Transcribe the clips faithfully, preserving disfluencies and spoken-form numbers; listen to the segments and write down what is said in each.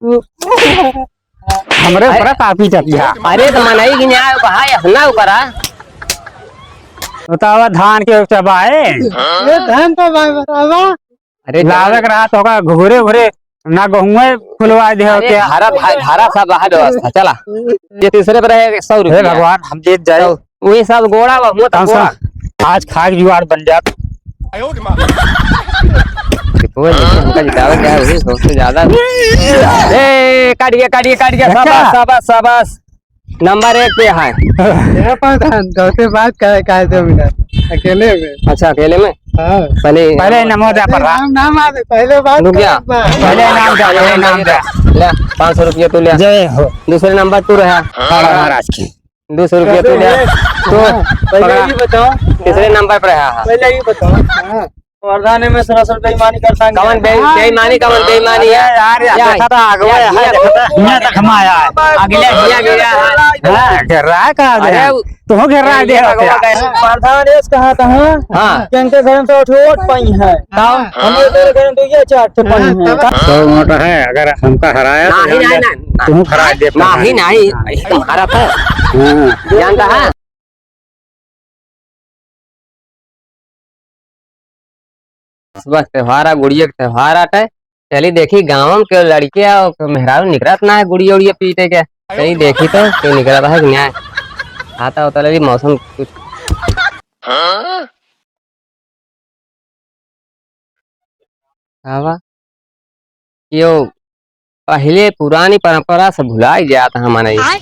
हमरे अरे ऊपर काफी चटिया। अरे तो मनई की न्याय कहा है, ना ओकरा। बतावा धान के चबाए। ये धान तो भाई बतावा। अरे लावे जवान के रहा तो का घुघरे घुरे ना गहुए फुलवा दे हो अरे क्या? धारा भाई, धारा सब बाहर व्यवस्था, चला। ये तीसरे पर है सौ हे रुपया। भगवान, हम जीत जाए। सौ। वही सब गोड़ा बा, मुँह तक कौन सा? गोड़ा। आज खाए के जुगाड़ बन जात। वो लेकिन हमका जितावे क्या है, वही सबसे ज्यादा। ए, काट गया, काट गया, काट गया, अच्छा। शाबाश, शाबाश, शाबाश। नंबर एक पे है। ये प्रधान, तो से बात करे का है दो मिनट, अकेले में। अच्छा, अकेले में? हाँ। पहले पहले नमो दे अरे, पड़ा। नाम, नाम आ दे, पहले बात रुक जा। कर, बात। पहले नाम दे, पहले नाम दे। ले, पाँच सौ रुपया तू ले। जय हो। दूसरे नंबर तू रहा। हाँ, महाराज की। दो सौ रुपया तू ले। अरे, तू हाँ, पहले पकड़ा। ये बताओ। तीसरे नंबर पर रहा। पहले ये बताओ। हाँ। प्रधान में सरासर बेईमानी करता है। कवन बे-, हाँ। बेईमानी, कवन बेईमानी है? अरे यार, या, देखा था, आगे या, है, या, देखा था, हियाँ तक हम आया है। अगले हियाँ गया है। हाँ, घेर रहा है, कहाँ अरे, गया? वो तू घेर रहा है, ये देख रहा है। प्रधान ये कहा था, हाँ? हाँ। कि इनके घर में तो वोट पाई है। हाँ। हम ये तेरे घर में तो ये चार ठे पाई हैं। हाँ, तब तो वोट है, अगर हमका हराया तो नहीं, जान नहीं, जा, नहीं, तू हरा दे नहीं, प्रधान। नहीं, यही तुम्हारा था। हाँ। जानता है? बस, बस, त्योहार आ, गुड़िया के त्योहार आटे। चली देखी गाँव में केहू लड़के आओ, केहू मेहरारू निकरत ना है गुड़िया उड़िया पीटे के। चली देखी तो केहू निकरत है कि ना। आता होता लगी मौसम कुछ। का बा? यो पहिले पुरानी परंपरा से भुलाई जात ह मनई। आय।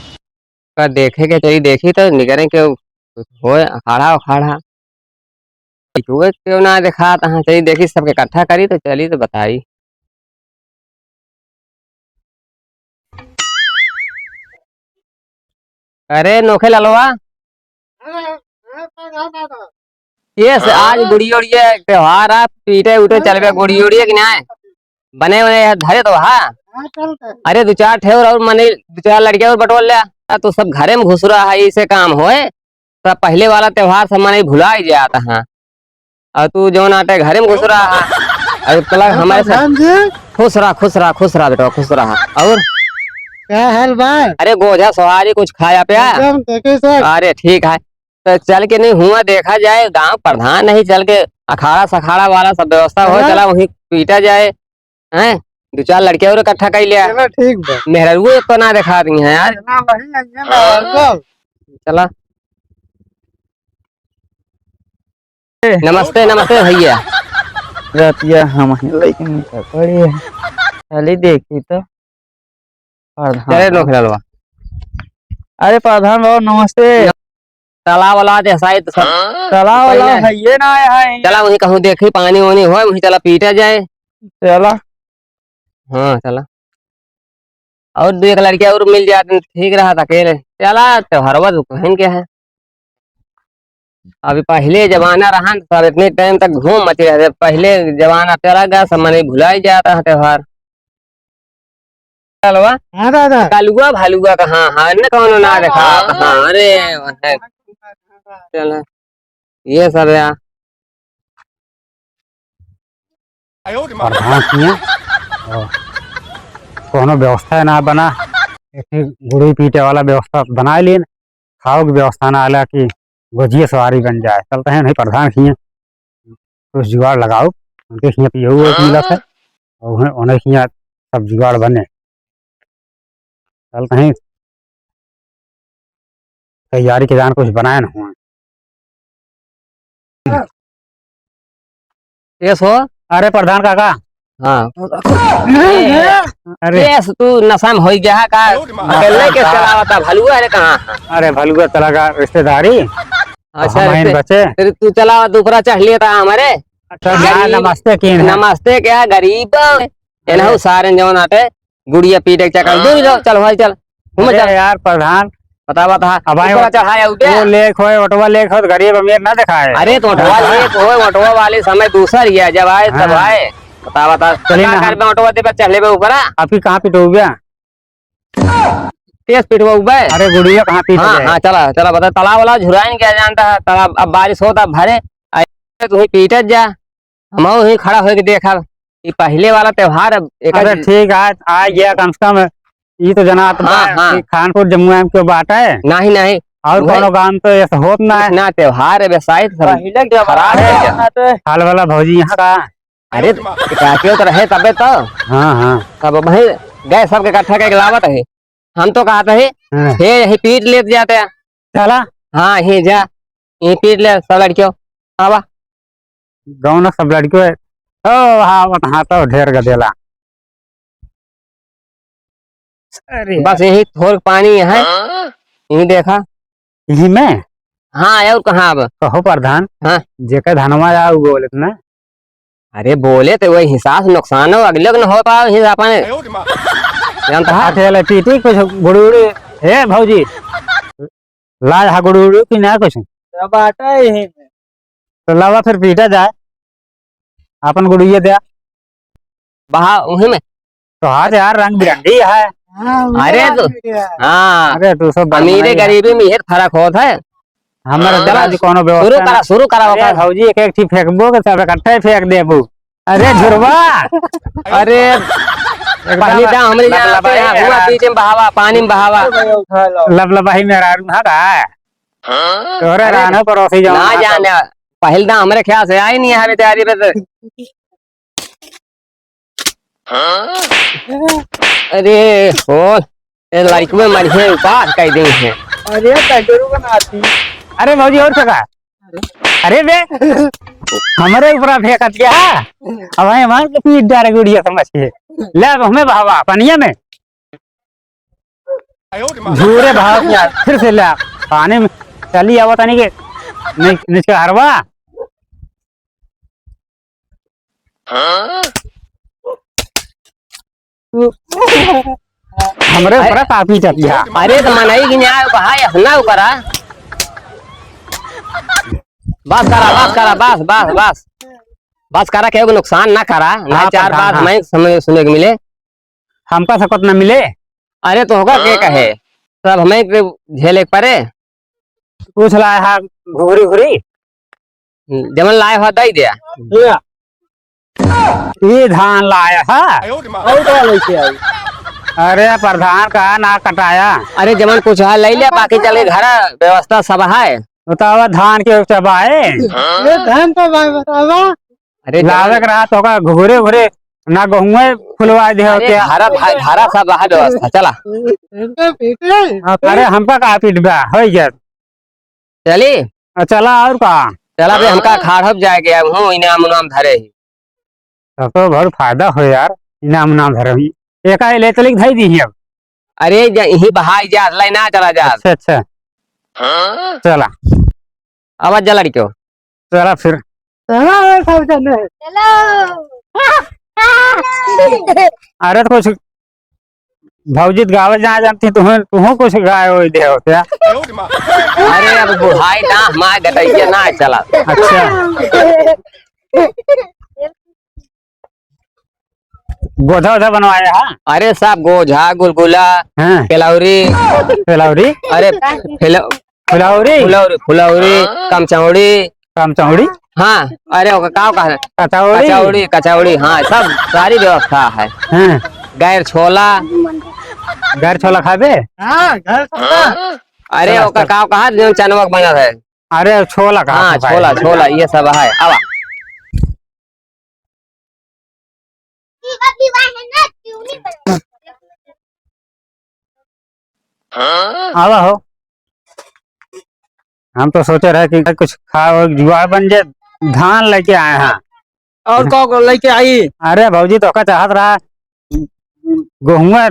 का देखे के चली देखी तो निकरे के कुछ होए अखाड़ा उखाड़ा। पिटुए के केहू ना देखात ह, चली देखी सबके इकट्ठा करी तो चली तो बताई। अरे नोखे लालवा, हाँ, हाँ, हाँ, हाँ, हाँ। ये से आज हाँ। गुड़िया उड़िया त्योहार आ, पीटे उटे चलबे गुड़िया उड़िया कि नाय? बने बने यहाँ धरे तो हा। हाँ, चल, चल। अरे दो चार ठे और, और मने दो चार लड़के और बटोर ले। आ, तू सब घरे में घुस रहा है, इसे काम होए। तो पहले वाला त्योहार सब मने भुला ही जाता है। और तू जौन आटे घरे में घुस रहा है। अरे तला अरे हमारे साथ प्रधान जी। खुश रहा, खुश रहा, खुश रहा बेटा, खुश रहा। और क्या हाल बा? अरे गोझा सोहारी कुछ खाया पिया? एकदम देखे सर। अरे ठीक है, तो चल के नहीं हुआ देखा जाए, गांव प्रधान नहीं, चल के अखाड़ा सखाड़ा वाला सब व्यवस्था हो, चला। चला वहीं पीटा जाए, हैं? दो चार लड़के और इकट्ठा कर लिया। चला ठीक बा। मेहरारू एक तो ना दिखा रही हैं यार। ना वही आई है ना, और को। चला। नमस्ते, नमस्ते भैया। रतिया हम ही लेकिन पड़ी है। चली देखी तो प्रधान चले बाबू। नोख डालवा। अरे प्रधान बाबू नमस्ते। तालाब वाला जैसा ही तो सब तालाब वाला पहले है, ये ना आया है। चला वहीं कहूँ देखी पानी वानी हो, वहीं चला पीटा जाए। चला। हाँ, चला। और दो एक लड़कियाँ और मिल जाते, ठीक रहा था अकेले। चला, त्योहारवा तो कहन के है। अभी पहले जमाना रहा न, सब इतने टाइम तक घूम मचे रहते। पहले जमाना चला गया, सब मनई भुलाई जाता है त्योहार। चलवा। हाँ दादा। कलुआ भलुआ कहाँ है? न कौनो ना देखा। हाँ, अरे, चल, ये सब यार। प्रधान किए, और कोनो व्यवस्था ना बना, एक ही गुड़ी पीटे वाला व्यवस्था बना लेन, खाओ की व्यवस्था ना आला कि गोजिए सवारी बन जाए। चलते हैं नहीं प्रधान किए, कुछ जुगाड़ लगाओ, उनके हियाँ पियऊ एक मिलत है, और उन्हें, उन्हें हियाँ सब जुगाड़ बने। चलते हैं, तैयारी के जान कुछ बनाए न हुआ। केस हो? अरे प्रधान काका। हाँ। अरे। केस तू नशा में होई गया है का? अकेले केस चलावता भलुआ, अरे कहाँ? अरे भलुआ चला गया रिश्तेदारी। अच्छा, हमारे रिश्ते-, बचे। फिर तू चलावा, दूसरा चढ़ लेता हमारे। अच्छा, गरीब। नमस्ते किन है? नमस्ते क्या गरीब? एनहु अरे। सारे जौन आटे। गुड़िया पीटे के चक्कर। हाँ। दूर जाओ, चल भाई, चल। घूम अरे चल। यार प्रधान, बता, बता। अब भाई ऊपर वो, चढ़ाया उठे। वो लेक होए, ओटवा लेक हो, तो गरीब अमीर ना दिखाए। अरे तो ओटवा हाँ। लेक होए, ओटवा वाले समय दूसर ही है, जब आए तब हाँ। आए। बता, बता। चलिए का ना। करबे ओटवा दे पे चढ़ लेबे ऊपर, हाँ? आपकी कहाँ पिटोगे? केस पिटवा उबे। अरे गुड़िया कहाँ पीट हाँ, गए? हाँ, चला, चला, बता, तालाब वाला झुराइन क्या जानता है? तालाब, अब बारिश होता भरे, अरे तू ही पीटत जा। हमहू ही खड़ा होके देखब, ई पहिले वाला त्योहार अब एक अरे ठीक है, आ गया कम से कम। ई तो जनात हाँ, बा हाँ। कि खानपुर जमुआ में क्यों बात है? नहीं, नहीं। और वही कौनो गांव तो ऐसा होत ना है। ना, त्योहार है, व्यवसाय सब पहिले के खराब है। जमाना तो हाल वाला भौजी यहाँ का। अरे, काके तो रहे तबे तो। हाँ, हाँ। तब वही गए सबके इकट्ठा करके लावत है। हम तो कहत है, हाँ। हे यही पीट लेत जाते हैं। चला। हाँ, हे जा, ये पीट ले सब लड़कियों। आवा। गाँव ना सब लड़कियों है। ओ, हाँ, हाँ, तो ढेर गदेला। अरे बस यार। यही थोड़ पानी है। हाँ? यही देखा। यही में? हाँ, और कहाँ अब? कहो प्रधान। हाँ। जेकर धनवा जाओ, वो बोले ना। अरे बोले तो वही हिसाब से नुकसान हो, अगले को न हो पाओ, हिसाब पाने। जानता है? अच्छा, ले, पीटी कुछ गुड़गुड़ी। हे भौजी, लाज हा गुड़गुड़ी कि ना कुछ? सब आटा है यही में। तो लावा फिर पीटा जाए, अपन गुड़िया दे। बहा उही में। तो हाथ यार रंग बिरंगी है। हाँ, अरे मेरा तो, भी है। हाँ। अरे तू सब अमीरे बदमाशी है। गरीबी में ये फर्क होत है। हमारे हाँ। चला, जी, कोनो व्यवस्था शुरू ना। करा, शुरू करा अरे ओकर। भौजी, एक एक ठी फेंकबो के सब इकट्ठे फेंक देबू। अरे झुरवा। अरे, एकदम पानी दा हमरे यहाँ लबलबाही पे है, हुआ मेहरारू। बीच में बहावा, पानी में बहावा। लबलबाही मेहरारू, हाँ का? तोहरे अरे, रहना पड़ोसी जाओ ना ना जाने, सब। पहले दा हमरे ख्याल से आई नहीं है बेचारी पे तो। अरे, हो, ए लड़कवे मरिहे उपास कइ देइहे। अरे, डगरू बनाती। अरे भौजी, और सका? अरे बे, हमरे ऊपर फेंकत क्या? अब हमें मार के पीट डारे गुड़िया समझ के। ले, अब हमें बहावा, पनिया में। झूरे भाव किया, फिर से ले आ। पानी में चली आवा तनी के नि-, निचका हरवा। हमरे ऊपर अरे, काफी चढ़ गया। अरे तो मनई की न्याय कहा, अपना ऊपर आ। बस करा, बस करा, बस, बस, बस। बस करा, केहू के नुकसान ना करा, ना हाँ, चार प्रधान, बात हाँ। हमें सुने, सुने के मिले। हमका सकत न मिले। अरे तो होगा के कहे, सब हमें के झेले के परे। पूछ लाए हा घुघरी घुरी। जमन लाए हो दई दे। या। ये धान लाए हा। और का लेके आई? अरे प्रधान का ना कटाया। अरे जमन कुछ है ले ले, बाकी चल के घर व्यवस्था सब है। बतावा धान के चबाए। ये धान तो भाई बतावा। अरे लावे जवन के रहा तो का घुघरे घुरे ना गहुए फुलवा दे हो अरे क्या? धारा भाई, धारा सब है व्यवस्था, चला। इनका पीटे। हाँ, अरे हमका का पीटबा, हो गया। चली? आ, चला और का? चला बे, हमका खाड़ब जाए के, अब हूँ इनाम उनाम धरे ही। तब तो बहुत फायदा हो यार, इनाम उनाम धरे ही। एका ले चली धई दी ही अब। अरे ज-, यही बहाई जा, लाई ना चला जा। अच्छा, अच्छा। चला। आवाज जा लड़कियों। चला फिर। चला रे सब जने। चलो। अरे तो कुछ भौजी त गावे जा जानती, तुहूँ, तुहूँ कुछ गाए होई दे होते। अरे अब बुढ़ाई ना, हमारे गटैया ना चला। अच्छा। गोझा ओझा बनवाया है? अरे साहब, गोझा, गुलगुला, हाँ। पेलौरी। पेलौरी? अरे, पेलौ-, फुलौरी? फुलौरी, फुलौरी, हाँ। कमचौड़ी। कमचौड़ी? हाँ, अरे, ओका का कहा? कचौड़ी? कचौड़ी, कचौड़ी, हाँ, सब सारी व्यवस्था है। हाँ। गैर छोला। गैर छोला खाबे? हाँ, गैर छोला। अरे, चला, ओका चला। का कहा, जो चनवा के बनल है। अरे, छोला कहा हाँ, था भाई? छोला, छोला, ये सब है। आवा। आवा हो। हम तो सोचे रहे कि कुछ खाओ, जुआ बन जे, धान लेके आए हैं। और का को लेके आई? अरे भौजी, तो का चाहत रहा, गेहूं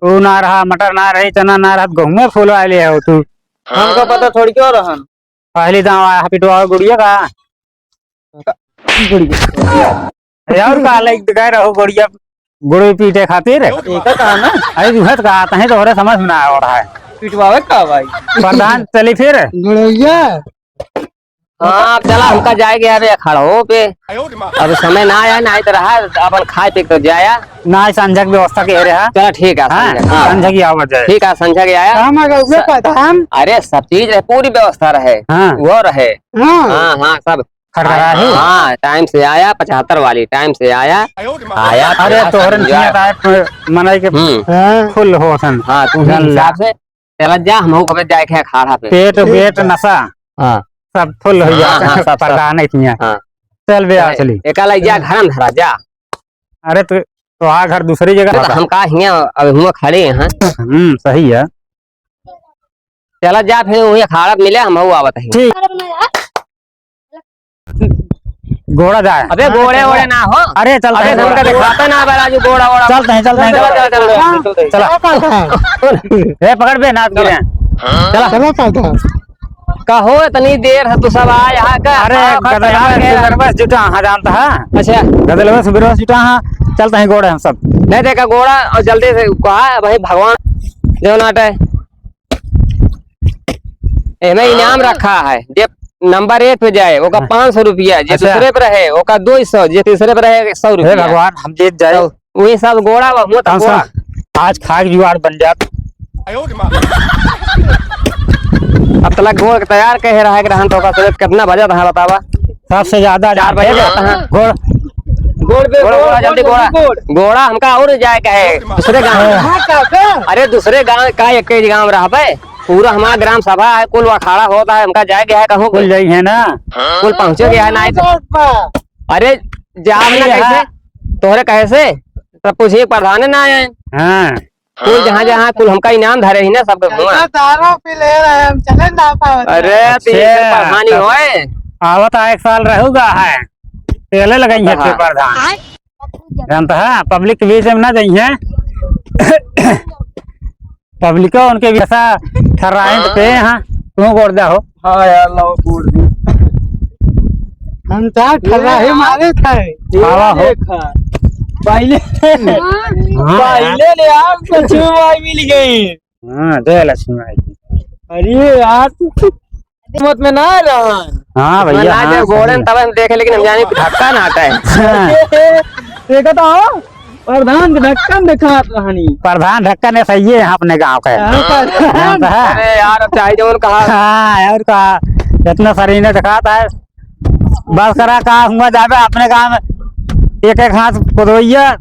वो ना रहा, मटर ना रही, चना ना रहा, गेहूं फुलवा ले हो तू। हमको पता थोड़ी क्यों रहन। पहली दाव आया पिटवा गुड़िया का। गुड़िया। अरे और का लाइक गए रहो गुड़िया, गुड़िया पीटे खातिर। ठीक है, कहा ना? अरे जुहत का आता है, तोहरे समझ में ना आ रहा है। पिटवावे का भाई? प्रधान चली फिर। गुड़िया। हाँ, अब चला, हमका जाए के अबे खड़हो पे। अब समय ना आया, ना आइत रहा, अपन खाए पी के जाया। ना, संझा की व्यवस्था के रहा। चला, ठीक है, हाँ, संझा, हाँ। संझा की आवत जाए। ठीक है, संझा के आया। हम आ गए, स-, प्रधान। अरे, सब चीज रहे, पूरी व्यवस्था रहे। हाँ। वो रहे। हाँ। हाँ, हाँ, सब। खड़खड़ा है। हाँ, time से आया, पचहत्तर वाली time से आया, आया, अरे, थोड़ा तोहरन enjoy। किया था, मनई के हम्म। हाँ। Full हो सन। हाँ, तू ही जान ला। हिसाब से चला जा, हमहू खबे जाए के है अखाड़ा पे। पेट, ठीक वेट, बा। नशा। हाँ। सब full हो हाँ, गया। हाँ, सब, सब। प्रधान है इतनिया। हाँ। चल बे, आ चले। चली। एका लइ जा, घर में धरा जा। अरे, तू, तो आ घर दूसरी जगह अरे, तो बा। हम का हियाँ, अब हुआँ खड़े हैं। हम्म, सही है। चला जा, फिर वही अखाड़ा मिले, हमहू आवत ही। ठीक। गोड़ा जाए। अबे गोड़े वोड़े ना हो। अरे चलते अबे हैं, तुमका गोड़ा। दिखाता ना बा राजू, गोड़ा वोड़ा। चलते हैं, चलते हैं, चला, चला। चला, चला, चला। चला। ए, पकड़ बे, नाच गिरे। चला। चला, चलते हैं। कहो, इतनी देर है, तू सब आए यहाँ का? अरे, आओ, खा, गदलवा खा, खा। सुबेरवा से जुटा, हाँ, जानता है। अच्छा। गदलवा सुबेरवा से जुटा, हाँ। चलते हैं गोड़े हम सब। नहीं देखा गोड़ा, और जल्दी से कहा, भाई भगवान जो नाटे। एमे इनाम रखा है, जे number एक पे जाए, ओका हाँ। पाँच सौ रुपया, जे अच्छा। दूसरे पे रहे, ओका दो सौ, जे तीसरे पे रहे, सौ हे रुपया। भगवान, हम जीत जाए। तो वही सब गोड़ा बा, हुआ तो हम गोड़ा। सब आज खाए के जुगाड़ बन जात। अब तलक गोड़ के तैयार कहे रहा के रहन, तो ओका सोचे कितना बजत है, बतावा। सबसे ज्यादा चार बजे जाते हैं। गोड़। गोड़ पे गोड़, गोड़, गोड़ा, जल्दी गोड़, गोड़ा। गोड़। गोड़ा हमका और जाए के है, दूसरे गाँव। हाँ, का, का? अरे, दूसरे गाँव का, एक ही गाँव रहबे। पूरा हमारा ग्राम सभा है, कुल अखाड़ा होता है, हमका जाए के है कहूँ कुल पे। जाई है ना। कुल पहुँचे के है ना। अरे, जाब ना हाँ। कैसे? तोहरे कहे से? सब कुछ एक प्रधान ना आए। हाँ। कुल जहाँ जहाँ कुल हमका इनाम धरे ही ना सबके हुआ। ऐसा दारू पी ले रहे हैं, हम चले ना पावत। अरे, तो ये अच्छा। प्रधानी होए। आवत आ एक साल रहूगा है। तेले लगाई है हाँ। फिर प्रधान। जानता है, public के बीच में ना जाइए। Public को उनके भी ऐसा ठर्राए तो पे, हाँ, तू गोड़ दे हो। हाँ यार, लाओ गोड़ दी। हम तो ठर्रा ही मारे थे। ये आवा हो। देखा। पहले, हाँ यार। पहले ले आप तो छुआई मिल गई। हाँ, जय लक्ष्मी माई की। अरे यार, तू किस्मत में ना रहन। हाँ भैया, ना हाँ, दे, गोड़न सही। तब हम देखे, लेकिन हम जाने धक्का ना आता है। हाँ। देखो तो, प्रधान के ढक्कन दिखात रहनी। प्रधान ढक्कन है, सही है यहाँ अपने गाँव का। हाँ, प्रधान। जानता है? अरे यार, अब चाहे जौन कहा। हाँ, और का, इतना सरीने दिखाता है। बस करा, का हुआ जाबे अपने गाँव में एक एक हाथ कुदवैया।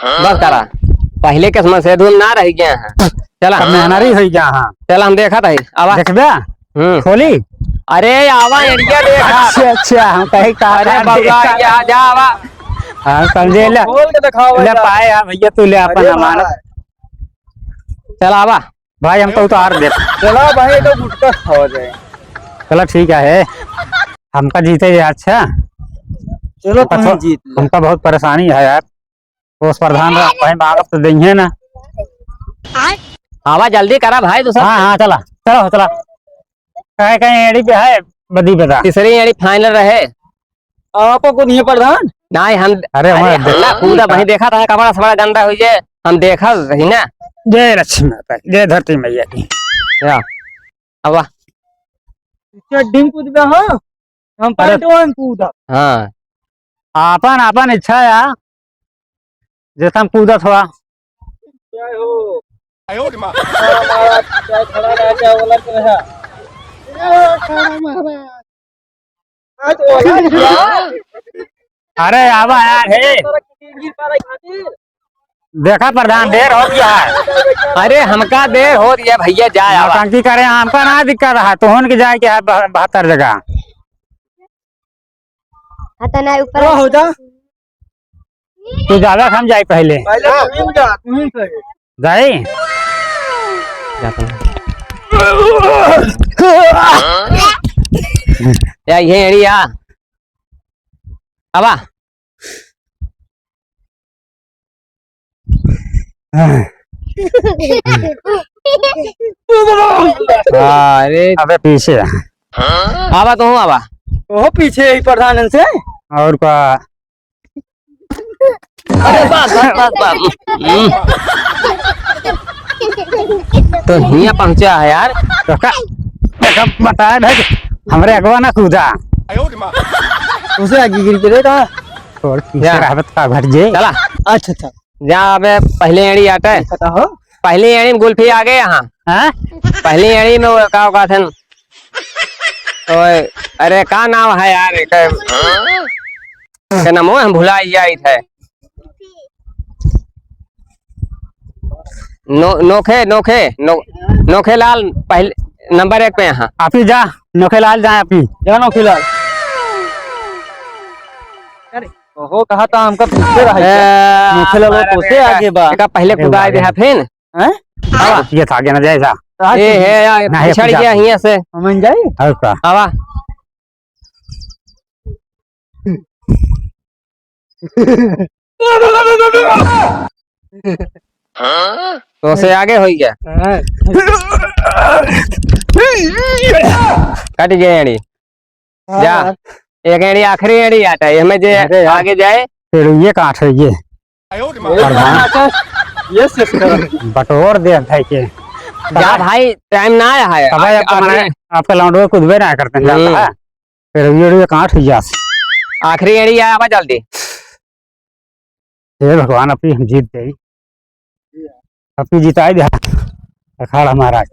बस करा, पहले के समय से धूम ना रह गया है। चला। अब मेहनरी हो गया, हाँ। चला, हम देखा था, आवा। देखबे? हम्म। खोली? अरे, आवा, एरिया देखा। अच्छा, अच्छा, हम कहीं का अरे, बाबा, देखा। ये आ जा, आवा। हाँ, समझे, ले। खोल के दिखाओ ले भैया। पाए, हाँ, भैया, तू ले अपन अरे, अमानत। भाई। चला, आवा। भाई, हम तो उतार दे। चला भाई, तो गुटखा खावा जाए। चला, ठीक है, हमका जीते दे, अच्छा। चलो, हमका तुम थो-, जीत लो। हमका बहुत परेशानी है यार। उस प्रधान रा-, भाई मांगब तो देंगे ना। आवा, जल्दी करा भाई, दूसरा। हाँ, हाँ, चला, चला, चला। कहे कहीं एड़ी पे है, बदी बदा। तीसरी एड़ी final रहे। आपको नहीं है प्रधान? नहीं, हम, अरे, अरे, हमारा हम ना कूदा, वहीं देखा था, कपड़ा सपड़ा गंदा हुई जे, हम देखा रही ना। जय लक्ष्मी माता की, जय धरती मैया की। या, अब वाह। चड्डी में कूदबे हो, हम अरे, पैंटवा में कूदा। हाँ। आपन, आपन इच्छा या, जैसा हम कूदत हुआ। जय हो। आयो रे माँ। हमारा जय खड़ा रहा, जय बोला के रहा। जय हो खड़ा महाराज। अरे आवा यार, हे। देखा प्रधान, देर हो गया है। अरे हमका देर हो गया भैया, जाए आवा। नौटंकी करे, हमका ना दिक्कत है, तोहन के जाए के है बह-, बहत्तर जगह। हाँ, तो ना ऊपर हो जा। तू जावे, हम जाई पहले। पहले तुम जा, तुम ही सही। जाई? या, ये एड़ी या। आवा। अरे। अबे पीछे। आवा तो हूँ, आवा। ओहो पीछे ही प्रधानन से। और का? अरे बस, बस, बस, बस। हम्म। तो हियाँ पहुँचा है यार। तो का, देखा, बताया था कि हमरे अगवा ना कूदा। उसे आगे गिर के देखा। थोड़ पीछे जा। रहबत का घट जे। चला। अच्छा, अच्छा। जा अबे पहले एड़ी आटे। पता हो? पहले एड़ी में गुल्फी आ गए यहाँ। हाँ? पहले एड़ी में वो का, का थे? ओए, अरे का नाम है यार, एकर, एकर नामो हम भुला जाइत है। नो-, नोखे, नोखे, नो-, नोखे लाल पहले नंबर एक पे यहाँ। आप ही जा, नोखे लाल जाए आप ही। जा नोखे लाल। अरे, ओहो, कहा था हमका पीछे रहा है। ए, नोखे लाल हमारा तोसे बेटा, आगे बा। एका पहले अरे कुदाई वाह दे रे। है फिर। हैं? आवा। ये था आगे ना जाए सा। ए, है यार, नहीं, पिछड़ गया हियां से। हमन जाई? और का? आवा। तोसे आगे होई गया। हाँ। कट गए एड़ी। हाँ। जा। एक एड़ी आखिरी एड़ी आटा है, हमें जे अरे यार। आगे जाए। फिर ये काट है ये। प्रधान। ये से बटोर दे भाई के। जा भाई, टाइम ना आया है। तब आ-, आपका आखिरी मने, आपका लौंडो कुछ भी ना करते हैं, हम्म। जानता है? फिर ये एड़ी काट ही जा। आखिरी एड़ी आया, आवा जल्दी। हे भगवान, अपनी हम जीत जाई, अपनी जिताई दे अखाड़ा महाराज।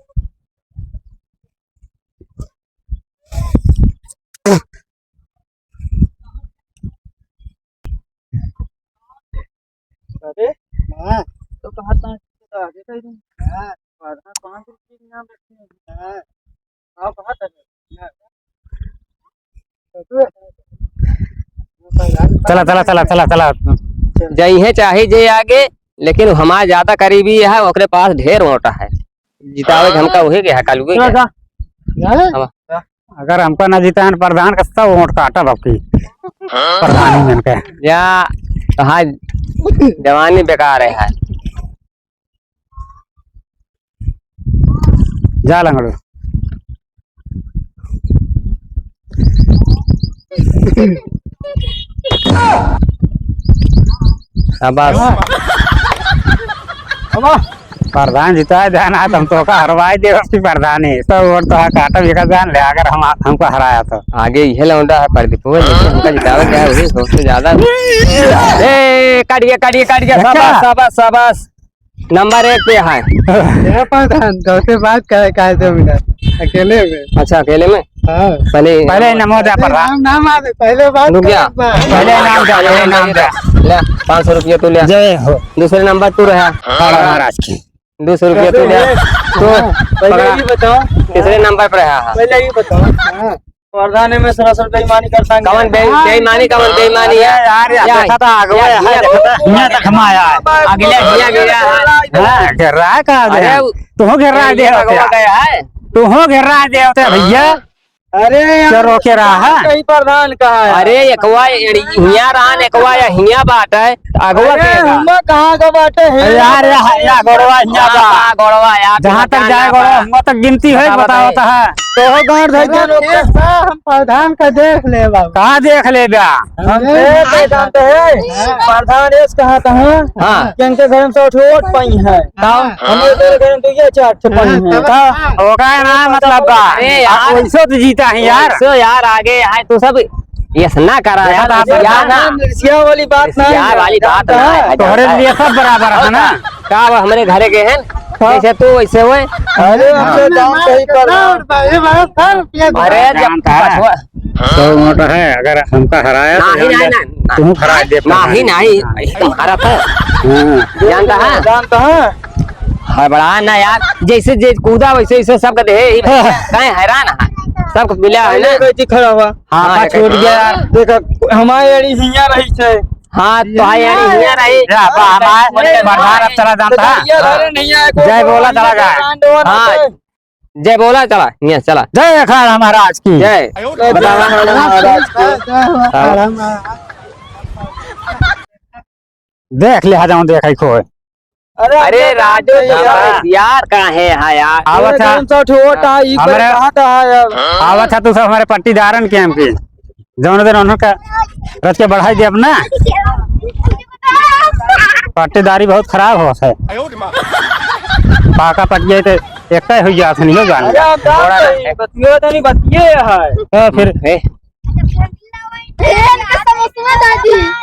अरे, हाँ। तो कहा था कि आगे का ही नहीं। हाँ। और हाँ, पाँच रुपये के नाम रखे हैं। हाँ। चला, चला, चला, चला, चला। जइहे चाहे जे आगे, लेकिन हमार ज्यादा करीबी है, ओकरे पास ढेर वोट है। जितावे के हमका उहे के है, कालुए के है। चला, जा। अब अगर हमका ना जिताए प्रधान का, सब वोट काटब आपकी। प्रधान ही मन के। या, तो हाँ, जवानी बेकार है। जा लंगड़ू। शाबाश। प्रधान जिताए देना, तुम तो का हरवाए दे उसकी प्रधानी। सब वोट तो है काटा भी का जान ले, अगर हम, हमको हराया तो। आगे यह लौंडा है प्रदीप, वो जैसे हमका जितावे क्या है, वही सबसे ज्यादा। ए, काट गया, काट गया, काट गया, देखा? शाबाश, शाबाश, शाबाश। नंबर एक पे है। ए प्रधान, तोसे बात करे का है दो मिनट, अकेले में। अच्छा, अकेले में? हाँ। पहले पहले नमो दे अरे प्रधान। नाम, नाम आ दे, पहले बात रुक जा। कर एक बार। पहले नाम दे, पहले नाम दे। ले, पाँच सौ रुपया तू ले। जय हो। दूसरे नंबर तू रहा। हाँ, महाराज की। दो सौ रुपया तू ले। तू हाँ, पहले पकड़ा। ये बताओ। तीसरे नंबर पर रहा। पहले ये बताओ। हाँ। प्रधान में सरासर बेईमानी करता है। कवन बे-, हाँ। बेईमानी, कवन बेईमानी अरे है? यार, या, देखा था, आगे या, है, या, देखा था, हियाँ तक हम आया है। अगले हियाँ गया है। हाँ, घेर रहा है, कहाँ अरे, गया? उ-, तू घेर रहा है, ये देख, लगवा गया है। तू घेर रहा है, देख, भैया। अरे, क्या रोके रहा है? कहीं प्रधान कहाँ है? अरे, एकवा एड़ी-, हियाँ रहा न, एकवा या हियाँ बाटे, अगवा अरे, के बा? हुआँ कहाँ का बाटे है? अरे, यार, या, या गोड़वा हियाँ बा। हाँ, बा, गोड़वा, यार, जहाँ तक जाए गोड़वा, हुआँ तक गिनती है, बताओ, बताओ। तो हो गांड धर के अरे, रोक। हम प्रधान का देख ले बाबू। कहाँ देख ले बा? हम अरे, देख ले जानते हैं। हाँ। प्रधान एस कहा था, हाँ। हाँ। कि इनके घर में से उठ वोट पाई है। हाँ। हमारे तेरे घर में तो ये चार छपाई हाँ, है। तब का? ओका ना मतलब बा। अरे यार। आप वैसे तो जीता है यार। वैसे यार आगे है तो सब यस ना करा देखा यार, था आप यार ना। रिसिया वाली बात ना रिसिया है। वाली बात ना है, तोहरे जानता है। लिए सब बराबर है ना। का अब हमरे घरे के हैं? हाँ। जैसे तू वैसे हुए। अरे हमसे दाम सही कर। अरे जब जानता है। बचवा, सौ वोट है, अगर हमका हराया तो नहीं, जान नहीं, जा, नहीं, तुहूँ हरा दे नहीं, प्रधान। नहीं, ऐसे तो हरा था। हाँ। जानता है? जानता है? हड़बड़ा ना यार, जैसे जे कूदा वैसे, वैसे सबका दे, ही भाई, काहे हैरान है? सबको मिला है ना? अरे बेटी खड़ा हुआ। हाँ, हाँ, का छूट गया यार। देखो, हमारे एड़ी हियाँ रही थे। हाँ, तो आई एड़ी हियाँ रही। या, बा, हमारे प्रधान अब चला जानता है। ये घरे नहीं आए, कोई जय बोला चला जाए। कांड हो रहा हाँ। है। जय बोला, चला, हियाँ चला। जय अखाड़ा महाराज की। जय। जय बतावा। अखाड़ा महाराज की। जय हो अखाड़ा महाराज। देख ले, हजाऊं देख, आई खोए। अरे, अरे, राजू, यार। यार, काहे है यार? आवत है। कौन सा ठोटा, ई हमरे, कहाँ था यार? आवत है, तू सब हमारे पट्टीदारन के हमके। जौन दिन उन्हों का रच के बढ़ाई दे अपना। पट्टीदारी बहुत खराब होत है। पाका पट गए तो एकटा हो गया था, नहीं हो जाने। अरे, हम तो बड़ा बतिये तो नहीं, बतिये है। तो फिर ए। समोसवा दादी।